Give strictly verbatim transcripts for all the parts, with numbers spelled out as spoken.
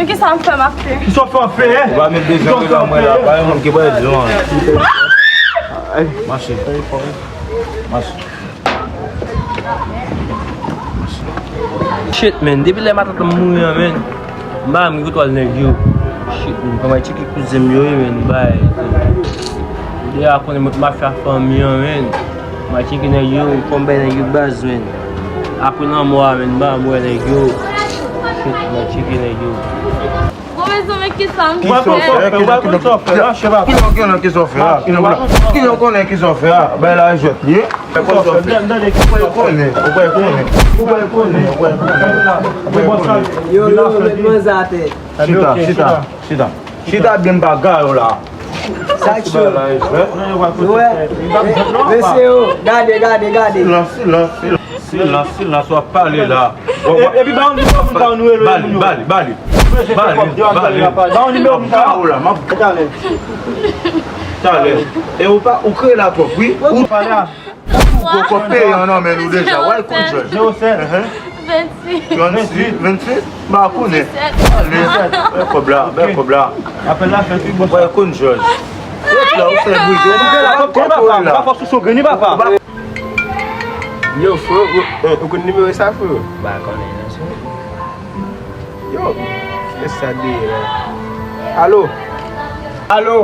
Kisa m fè m ap fè? Kisa w fè w ap fè, en? Ou pa met de zan nan mwen la, pa yon moun ki pral di w anyen. Mache. Mache. Shit, man. Depi lè matant lan mouri an, man, m pa janm gen kote al nèg yo. Shit, man. Kòman tcheke kouzen m yo, wi, man. Bay. Deja konnen mwen mafya fanmi an, man. M al tcheke nèg yo, kòman bay nèg yo baz, man. Apre lanmò a, man, m pa janm wè nèg yo. Shit, m al tcheke nèg yo. Bon, mezanmi, kisa m fè? Ou pa konn sa w fè, ou pa konn sa w fè, lâche papa. Kilè w konnen kisa w fè a? Kilè w konnen kisa w fè a? Bay la jwèt li ye. Ou pa konn sa w fè. Ou pa konnen, ou pa konnen, ou pa konnen, ou pa konnen. Yo, yo, met manzè atè. Chita, chita, chita. Chita byen bagay yo la. Sa k cho. Wè. Mesye yo, gade, gade, gade. Silans, silans, silans. Silans, silans, w ap pale la. Epi ba yon nimewo moun ka nou rele moun yo. Bale, bale, bale. Bale, bale. Ba yon nimewo moun ka. Talè. Talè. E ou pa, ou kreye la twòp, wi. Ou pale a. Ou gwo kòb peye an nan men nou deja. Wè, konn jòj. Zewo sèt. Vennsis. Vennsis, vennsis. Ba konnen. Ale. Bèl kòb la, bèl kòb la. Apèl la fèt, wi, bòs. Wè, konn jòj. Lòt la, ou fè brize. Ou pa fè sou son grenn, papa. Yo, frè, ou, ou, ou konn nimewo sa, frè? Ba konnen, non, se. Yo, kiyès sa dèyè la? Alo? Alo?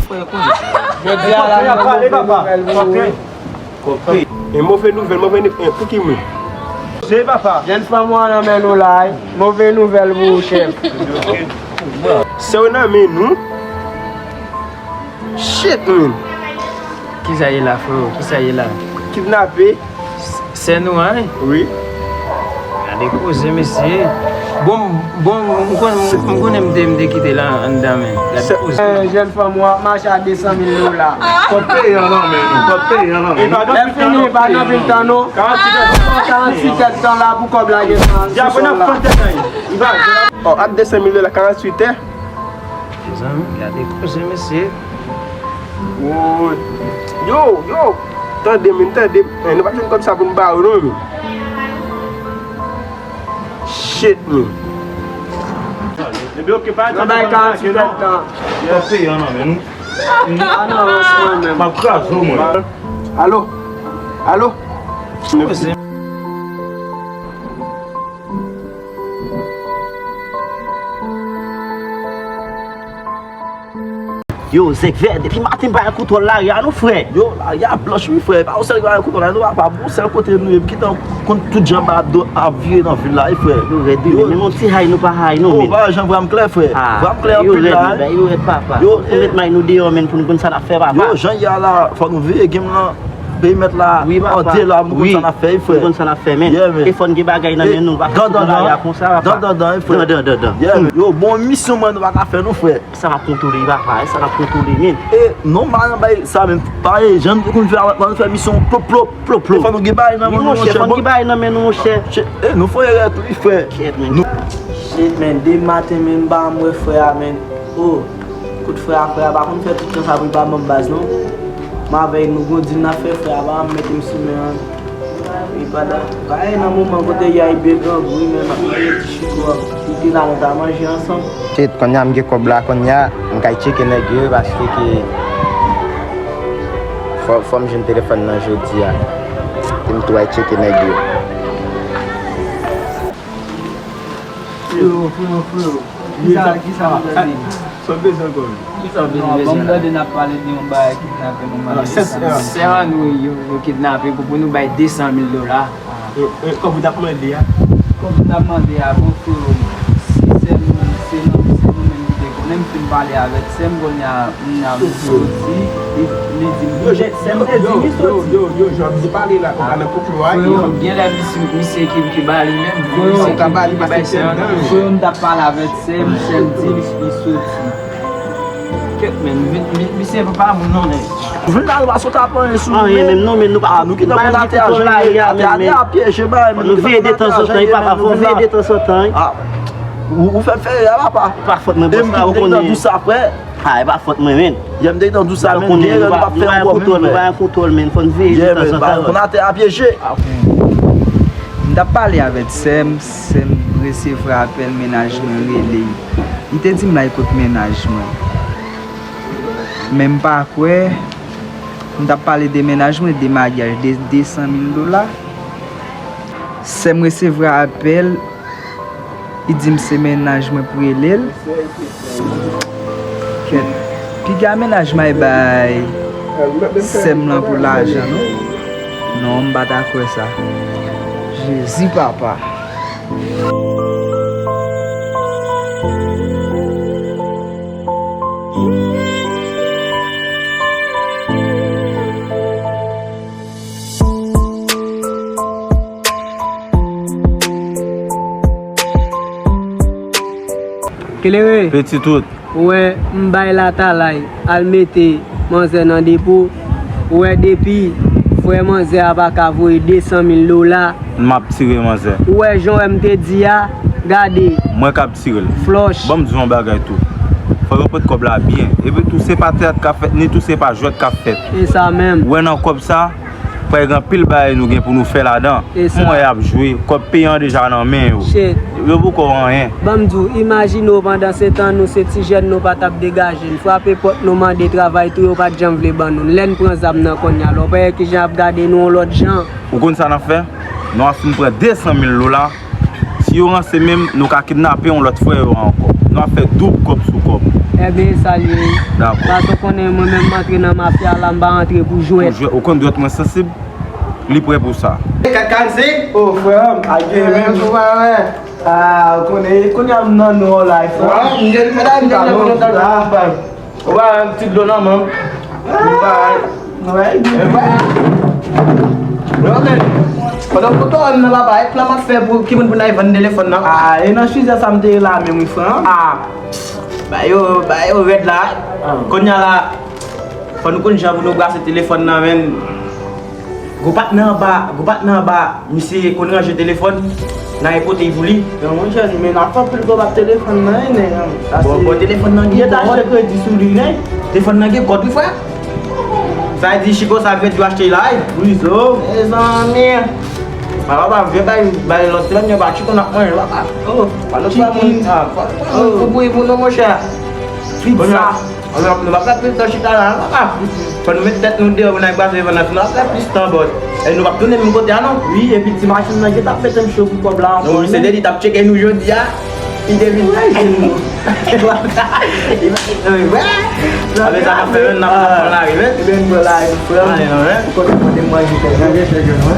Frè, konn. Jodi a la, nou gen move nouvèl pou ou. E move nouvèl, move nouvèl, pou ki moun? Se papa. Jèn fanm ou an nan men nou la, wi. Move nouvèl pou ou, chèf. Sè w nan men nou. Shit, man. Kisa ye la, frè? Kisa ye la? Kidnape. Sè nou an, wi. Wi. Gade koze, mesye. Bon, bon, m konnen, m konnen m te, m te kite la anndan, men. Gade koze. Eh, jèn fanm ou ap mache a de san mil dola. Kòb peye an nan men nou, kòb peye an nan men nou. Lè fini, pa nan vil tan, non. Karanntuit èdtan la pou kòb la gen nan sou sòl la. Oh, ap de san mil dola, karanntuit è. Mezanmi, gade koze, mesye. Woy. Yo, yo. Tande, men, tande. Eh, nou pa jwenn kòb sa pou n ba yo, non, men. Shit, men. Epi, oke, pa nan bay karanntuit èdtan. Yo peye an nan men nou. Ah, non, non, se mwen menm. M ap kraze w, mwen. Alo? Alo? Yo, Zèk Vè, depi maten m pa gen kontwòl lari a non, frè. Yo, lari a blanch wi, frè. Pa yon sèl ki pa gen kontwòl lari, nou pa, pa bon sèl kote nou ye. M gentan konn tout jan ba ap do-, ap vire nan vil la wi, frè. Nou rèd wi, men menm yon ti hay nou pa hay non, men. Yo, pa jan vwa m klè, frè. Vwa m klè anpil la. Yo rèd, papa. Yo, fò nou met may nou deyò, men, pou nou konn sa n ap fè, papa. Yo, jan y a la, fò nou veye game lan. Perimèt la, wi, papa. An de la, nou konn sa n ap fè, wi, frè. Nou konn sa n ap fè, men. Yeah, man. E fò n gen bagay nan men nou, pa fè tout nan lari a konsa, papa. Dan, dan, dan, wi, frè. Dan, dan, dan, dan. Yeah, man. Yo, bon misyon mwen nou pa ka fè, non, frè. Sa n ap kontwole, papa, sa n ap kontwole, men. E, non, pa nan bay sa, men. Parèy, jan nou konn fè, pa nou fè misyon plop, plop, plop, plop. E fò nou gen bagay nan men nou, monchè. Fò n gen bagay nan men nou, monchè. E, nou fè erè tou, wi, frè. Kèt, men. Shit, men, de maten, men, m pa janm wè frè a, men. Oh. Kout frè a, frè a pa konn fè tout tan sa pou l pa ban m baz non. M avè l, nou gon deal n ap fè, frè a pa janm mete m sou men an. E pa da, pa e nan moman kote y a, li byen grangou wi, men m ap manje ti chito a. Li te la, nou ta manje ansanm. Shit, konnya m gen kòb la, konnya m kay tcheke nèg yo, paske ke fò, fò m jwenn telefòn nan jodi a. Pou m tou al tcheke nèg yo. Freo, freo, freo. Kisa, kisa w ap tande? Sa w bezwen ankò menm? Kisa w bezwen? Non, bon, m tande n ap pale de yon bagay kidnape nou, malere. Sè an nou yo, yo kidnape pou, pou nou bay de san mil dola. E, e, kòb ou t ap mande a? Kòb m t ap mande a, bon, freo, si sè m, se nou, se nou menm ki te konnen, m fin pale avèk sè m, kounye a, Kounye a nou soti, li, li di m, yo, sè m te di li soti. Yo, yo, yo, jan ap di pale la, konpa nan konplo a, yo. Freo, genlè misye, misye ki, ki ba li menm, misye ki, ki bay sè an. Freo, m t ap pale avèk sè m, sè m di li, li soti. Kèt, men, mi-, mi-, misye pa moun non, nèg. Vin la, nou pa sot ap anyen sou nou, anyen menm non, men nou pa, nou kite moun atè a, atè a pyeje bagay, men nou veye detanzantan, wi, papa, fò veye detanzantan, wi. Ou, ou fè m fè erè, papa. Pa fòt mwen, bòs la, ou konnen. Dous sa, frè. Ah, e pa fòt mwen, men. Yè m te nan dous sa, men. Gen lè nou pa fè ankò, men. Nou pa gen kontwòl, men. Fò n veye detanzantan. Konn atè a pyeje. M t ap pale avèk sè m, sè m Resevwa apèl mennaj mwen rele. Li te di m l al kot mennaj mwen. Men m pa kwè, m t ap pale de mennaj mwen, de maryaj, de de san mil dola. Sè m resevwa apèl, li di m se mennaj mwen pou rele l. Kèt. Piga mennaj mwen bay sè m lan pou lajan, non? Non, m pa ta kwè sa. Jezi, papa. Kelere. Pitit wout. Ou wè, m bay Latalay al mete manzè nan depo. Ou wè, depi frè manzè a pa ka voye de san mil dola. M ap tire manzè. Ou wè jan w wè m te di a, gade. Mwen k ap tire l. Flòch. Ban m di w yon bagay tou. Fò yo pran kòb la byen. Epi tou, se pa teyat k ap fèt, ni tou se pa jwèt k ap fèt. E sa menm. Ou wè nan kòb sa, pa gen anpil bagay nou gen pou nou fè ladan. E sa. M wè y ap jwe. Kòb peyi an deja nan men yo. Shit. Yo poko anyen. Ban m di w, imajine w pandan se tan nou se ti jèn nou pa t ap degaje n. Frape pòt nou mande travay tou yo pa t janm vle ban nou. Lè n pran zam nan kounye a la, w pa wè kijan y ap gade nou yon lòt jan. Ou konn sa n ap fè? Nou ap fin pran de san mil dola. Si yo ranse menm, nou ka kidnape yon lòt frè yo ankò. Nou ap fè doub kòb sou kòb. Ebyen, e sa l ye. Dakò. Paske w konnen mwen menm m antre nan mafya la, m pa antre pou jwèt. Pou jwèt, ou konn dwèt mwen sansib, li prè pou sa. Kat karannsenk? O, frè m, a gen menm. Ah, ou konnen, kounye a m nan nou an live, frè. Wè, m gen, m gen, m gen, m gen, m gen, m gen. Ou pa wè yon ti dlo nan men m. Ou pa wè. Wè. Wè. Pandan m kontan wè m nan papa, e plan m ap fè pou ki moun pou n al vann telefòn nan. Ah, e nan chizè sa m te ye la menm wi frè. Ah. Ba yo, ba yo rèd la. Ah. Kounye a la, fò nou konn jan pou nou brase telefòn nan, men. Gwo patnè anba, gwo patnè anba, misye konn ranje telefòn, n a repote l pou li. Yon monchè, men n ap fè anpil kòb ak telefòn nan, wi, nèg. Bon, bon, telefòn nan gen kòd. Yo t achte kredi sou li, nèg. Telefòn nan gen kòd, wi, frè. Sa vle di, Chiko sa kredi w achte la, wi. Wi, so. Mezanmi. Papa, pa vle bay, bay lòt telefòn, yo pa tchou konn ap manje, papa. Oh, pa nou pran moun, ah, pa nou pran moun pou bouyi pou nou, monchè. Fix sa. Nou p ap fè plis tan chita la, non, papa. Fò nou met tèt nou deyò pou n al brase telefòn nan, sinon n ap fè plis tan, bòs. E nou p ap tounen menm kote a, non. Wi, epi ti machin nan gentan ap mete m cho pou kòb la ankò. Non, misye te di l t ap tcheke nou jodi a. Li te vin tcheke nou. Li pa, li pa, wi. Apre sa, n ap fè menm, n ap, n ap pran lari, wi. Ebyen, n pran lari, frè m. Ale, non, wi. Ou konn mande m manje, frè m. Manje, frè m, wi.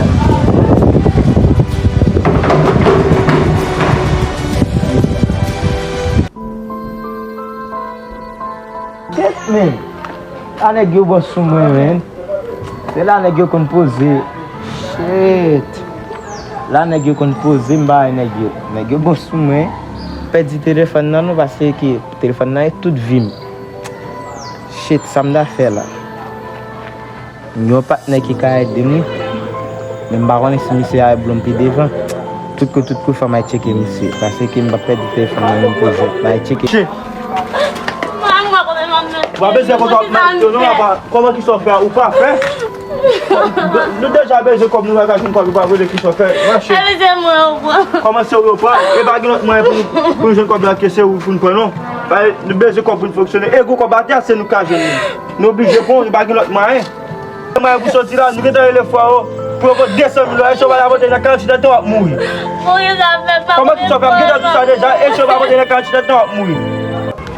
Kèt, men. La nèg yo bon sou mwen, men. Se la nèg yo konn poze. Shit. La nèg yo konn poze, m ba nèg yo. Nèg yo bon sou mwen. Pèdi telefòn nan non, paske ke telefòn nan e tout vi m. Shit, sa m ta fè la? Yon patnè ki ka ede m, wi. Men m pa konnen si misye a ap blo m pi devan. Tout kou, tout kou, fò m al tcheke misye. Paske m p ap pèdi telefòn nan menm pou jwèt. M al tcheke. Shit. Ou pa bezwen konn w ap mal yo non, apa, kòman ki sa w fè a? Ou pa fè? Nou deja bezwen kòb, nou pa ka jwenn kòb, ou pa konnen ki sa w fè. Mache. Kòman se ou yo pran? E pa gen lòt mwayen pou nou, pou nou jwenn kòb la ke se ou pou nou pran non. Nou bezwen kòb pou n fonksyone. E gwo kòb atè se nou ka jwenn li. Nou oblije pran, nou pa gen lòt mwayen. Mwen pou soti la, nou gentan rele fwa yo pou yo pote de san mil dola, e si yo pa ta pote nan karanntuit èdtan w ap mouri. Mouri sa fè pa. Kòman ki sa fè? M gentan di sa deja, e si yo pa pote nan karanntuit èdtan w ap mouri.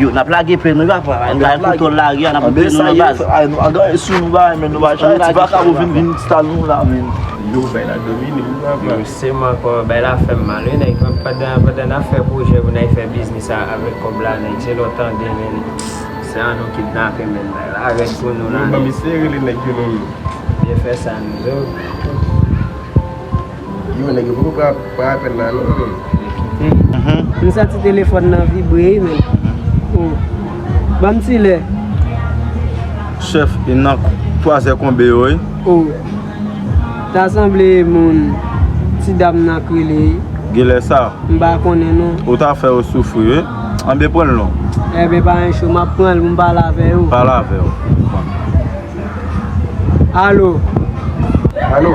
Yo, n ap lage plen nou, papa. N ap kontwòl lari a, n ap plen nou nan baz. Ay, nou pa gen sou nou bagay, men nou pa chay, ti vakabon vin, vin stal nou la, men. Yo, bay la domine, wi, papa. Yo, se mwen ankò, bay la fè m mal, wi, nèg. Pandan, pandan n ap fè pwojè pou n al fè biznis a, avèk kòb la, nèg, se lè w tande, men. Se an nou kidnape menm bay la rèd pou nou la. Ban m eseye rele nèg yo non. Byen fè sa nou zo. Yo, nèg yo poko pran apèl la non. M santi telefòn nan vibre wi menm. Oh. Ban m ti lè. Chèf, e nan twazè konbe yo wi. Oh. Ta sanble moun ti dam nan k rele wi. Genlè sa. M pa konnen non. Ou ta fè yo soufri wi. Anben pran l non. Enben pa gen cho, m ap pran l pou m pale avè yo. Pale avè yo. Alo. Alo.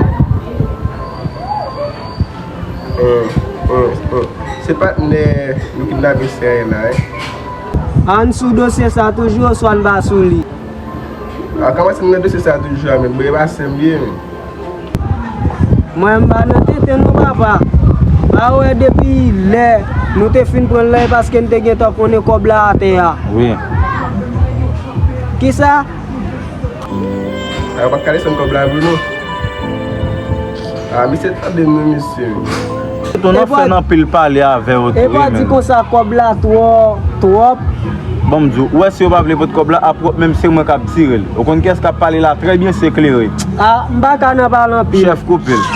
Hum, hum, hum. Se patnè nou kidnape sa a la, wi. A n sou dosye sa toujou oswa n pa sou li? A, kòmanse m nan dosye sa toujou a, men, bon, e pa sèm li ye, men. Mwen, m pa nan tenten non, papa. Pa wè depi lè nou te fin pran l la, e paske n te gentan konnen kòb la atè a. Wi. Kisa? A, yo pa t ka desann kòb la vre non. A, misye tande m wi, mesye. Ton ap fè n anpil pale avè yo tou wi, men. E pa di konsa kòb la twò, twòp. Bon, m di w, ou wè si yo pa vle pot kòb la, a pwòp menm se mwen k ap tire l. Ou konn kiyès k ap pale la trè byen, se Klere. A, m pa ka nan pale anpil. Chèf, koupe l.